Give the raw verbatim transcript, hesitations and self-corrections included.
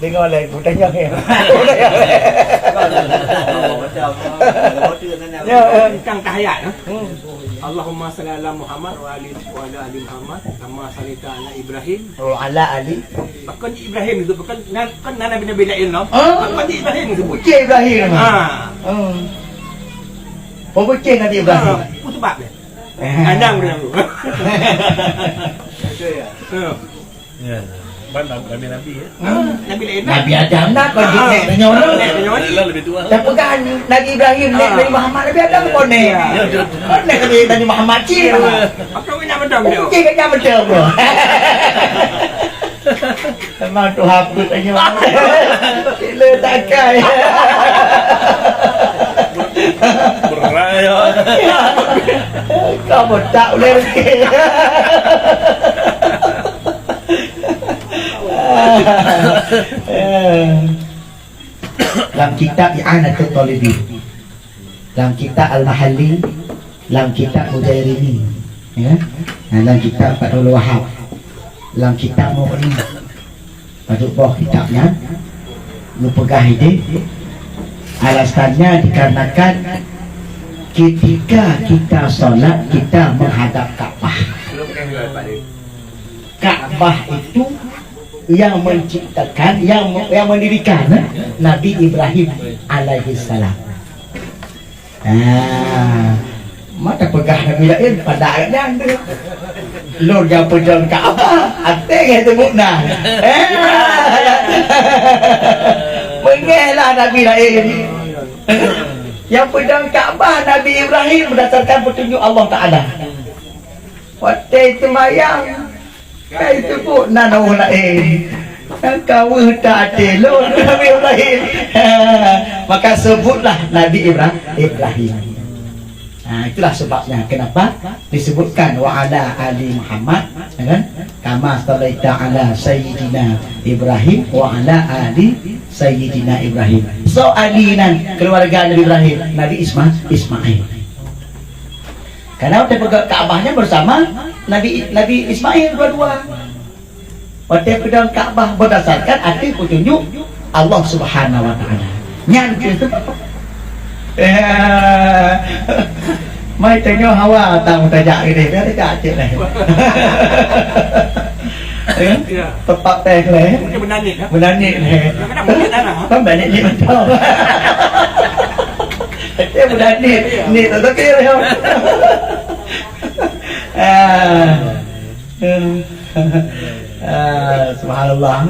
Tengok lagi, aku tanya. Ya, eh. Tentang tahiyat, eh? Hmm. Allahumma salli ala Muhammad wa ali, wa ala ali Muhammad kama sallaita ala Ibrahim. Wa ala ali. Bukan Ibrahim tu, bukan na-, kan na Nabi-Nabi lain, no? Ah. Bukan Ibrahim tu. Bukan Ibrahim. Ha. Hmm. Oh, bukan Nabi Ibrahim. Ha, apa sebab dia? Eh. Kandang dia tu. Betul ya? Ha. Ya. Ban nabi-nabi, ya. Ha, Nabi lain. Nabi Adam dah, kau Ah. nek tanyoe. Nek tanyoe. Dah peugah Nabi Ibrahim, nek Ah. Nabi Muhammad, Nabi Adam kau nek. Ya, betul. Kau nek Nabi, Nabi Muhammad cit. Ya. Apa kau nak betul dia? Okey, kau nak betul, bro. Memang tu hapus aja. Sila takai. Beraya. Kau botak boleh rezeki. Lam kitab I'anatut Talibin, lam kitab Al-Mahalli, lam kitab Mujairimi, ya. Nah, lam kitab Fathul Wahhab, lam kitab Mughni, padub boh kitab nyan, geupeugah idéh, alasannya dikarenakan ketika kita salat, kita menghadap Ka'bah. Ka'bah itu yang menciptakan, yang yang mendirikan, eh, Nabi Ibrahim alaihissalam. Ah, mata peugah Nabi lain pada ayat nyan tu. Lôn nyang peudong Ka'bah, até ngon teumuk na. Eh. Meungelah Nabi lain. Yang peudong Ka'bah Nabi Ibrahim berdasarkan petunjuk Allah Taala. Watèe teumayang, kai teupeu na ureueng laén. Nyang ka weueh that até lôn Nabi Ibrahim. Maka sebutlah Nabi Ibra-, Ibrahim. Ha, itulah sebabnya kenapa disebutkan wa ala ali Muhammad, ya kan? Kama shallaita ala sayyidina Ibrahim wa ala ali sayyidina Ibrahim. So ali nan keluarga Nabi Ibrahim, Nabi Isma-, Ismail. Karena watèe peugöt Ka'bahnya bersama Nabi, Nabi Ismail dua-dua. Watèe peudong Ka'bah berdasarkan ateueh petunjuk Allah Subhanahu wa Taala. Nyan keuh tu. Eh, mai tanyoe hawa tang tajak geude, biar tajak cit leh. Eh, ya. Tepat teh leh. Mungkin menanit, ya. Menanit leh. Kadang-kadang menanit tanah. Kan balik ni betul. Dia menanit. Ni tak tepi dia. Ah. Ah, subhanallah.